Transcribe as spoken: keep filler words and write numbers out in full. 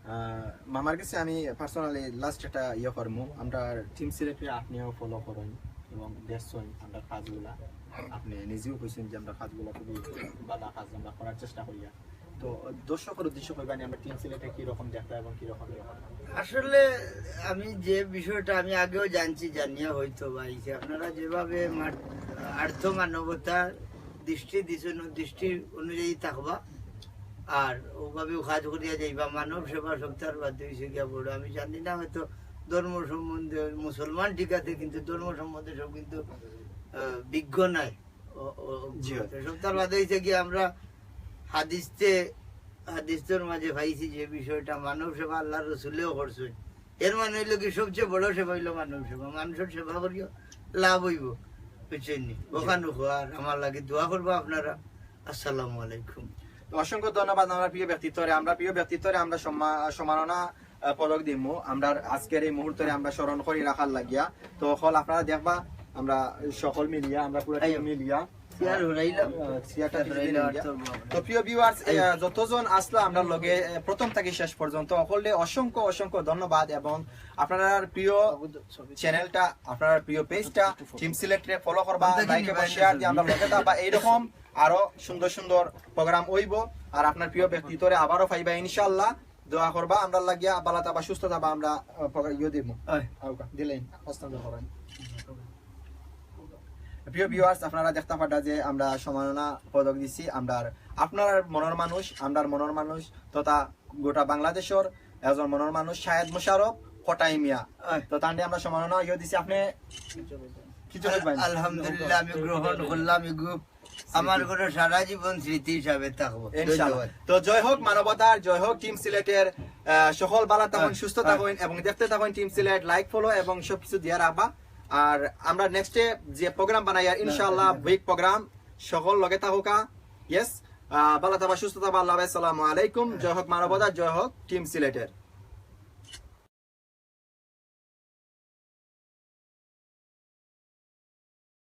আহ, মামার গেছে আমি পার্সোনালি লাস্ট একটা ইয়ে করমু। আমরা টিম সিলেটরে আপনিও ফলো করইন এবং দেখছইন আমরা কাজগুলা, আপনি নিজেও কইছেন যে আমরা কাজগুলা খুবই ভালো কাজ আমরা করার চেষ্টা করিয়া। তো দর্শকর উদ্দেশ্যে কইবানি আমরা টিম সিলেটে কি রকম দেখতা এবং কি রকম ইয়ে করতা? আসলে আমি যে বিষয়টা আমি আগেও জানছি, জানিয়া হয়তো বা আইছে, আপনারা যেভাবে মার-, আর্থ মানবতার দৃষ্টি দিছেন, ও দৃষ্টি অনুযায়ী থাকবা, আর ওভাবেও কাজ করিয়া যাইবা। মানব সেবা সপ্তাহ বাদ হয়েছে গিয়া বড়, আমি জানি না, হয়তো ধর্ম সম্বন্ধে মুসলমান ঠিক আছে, কিন্তু ধর্ম সম্বন্ধে সব কিন্তু আহ, বিজ্ঞ নাই। ও- ও- জি। তো সপ্তাহ বাদে হয়েছে কি, আমরা হাদিসতে হাদিসের মাঝে পাইছি যে বিষয়টা মানব সেবা আল্লাহর রসুলেও করছেন। এর মানে হইলো কি, সবচেয়ে বড় সেবা হইলো মানব সেবা। মানুষের সেবা করিও লাভ হইব, বুঝছেন নি? ওখানে আর আমার লাগি দোয়া করবো আপনারা। আসসালামু আলাইকুম। তো অসংখ্য ধন্যবাদ আমরা প্রিয় ব্যক্তিত্বরে। আমরা প্রিয় ব্যক্তিত্বরে আমরা সম্মা- সম্মাননা আহ, পদক দিমু। আমরা আজকের এই মুহূর্তে আমরা স্মরণ করি রাখার লাগিয়া। তো হকল আপনারা দেখবা, আমরা সকল মিলিয়া, আমরা পুরো টিম আইও। মিলিয়া চেয়ার হরাইলাম। আহ, চেয়ারটা কিছু হরাইলাম দিন আর দিয়া। তো বাবা। তো প্রিয় ভিউয়ার্স, যতজন আসলা আমরা লগে আহ, প্রথম থাকি শেষ পর্যন্ত হকলরে অসংখ্য অসংখ্য ধন্যবাদ এবং আপনার প্রিয় চ্যানেলটা, আপনার প্রিয় পেজটা টিম সিলেটরে ফলো করবা, আমরা দেখি লাইক নি এবং ভাই, শেয়ার না দিয়ে আমরা লগে থাকবা। এইরকম আরো সুন্দর সুন্দর প্রোগ্রাম অইব। আর আপনার প্রিয় ব্যক্তিত্বরে আবারও পাইবা ইনশাআল্লাহ। দোয়া করবা আমরা লাগিয়া, ভালা থাকবা, সুস্থ থাকবা। আমরা আহ, প্রোগ্রাম ইয়ে দিব। হয়। আউকা দিলেন হস্তান্তর করেন। প্রিয় ভিউয়ার্স, আপনারা দেখতা পাররা যে আমরা সম্মাননা পদক দিছি আমরা আপনার মনর মানুষ, আমরার মনর মানুষ তথা গোটা বাংলাদেশর একজন মনর মানুষ শাহেদ মোশাররফ কটাই মিয়া। আয়। তো তানরে আমরা সম্মাননা ইয়ে দিছি। আপনি কিছু কইবেন? আলহামদুলিল্লাহ, আমি গ্রহণ করলাম এগু। আমার ঘরে সারা জীবন স্মৃতি হিসাবে থাকবো। ইনশাআল্লাহ। ধন্যবাদ। তো জয় হোক মানবতার, জয় হোক টিম সিলেটের আহ, সকল ভালা থাকইন, হ্যাঁ, সুস্থ হ্যাঁ। থাকইন এবং দেখতে থাকইন টিম সিলেট। লাইক, ফলো এবং সবকিছু দিয়া রাখবা। আর আমরা নেক্সটে যে প্রোগ্রাম বানাইয়ার ইনশাআল্লাহ হ্যাঁ। বিগ প্রোগ্রাম, সকল লগে থাকুকা। ইয়েস, ভালা থাকবা, সুস্থ থাকবা। আল্লাহ হাফেজ, আসসালামু আলাইকুম। জয় হোক মানবতার, জয় হোক টিম সিলেটের।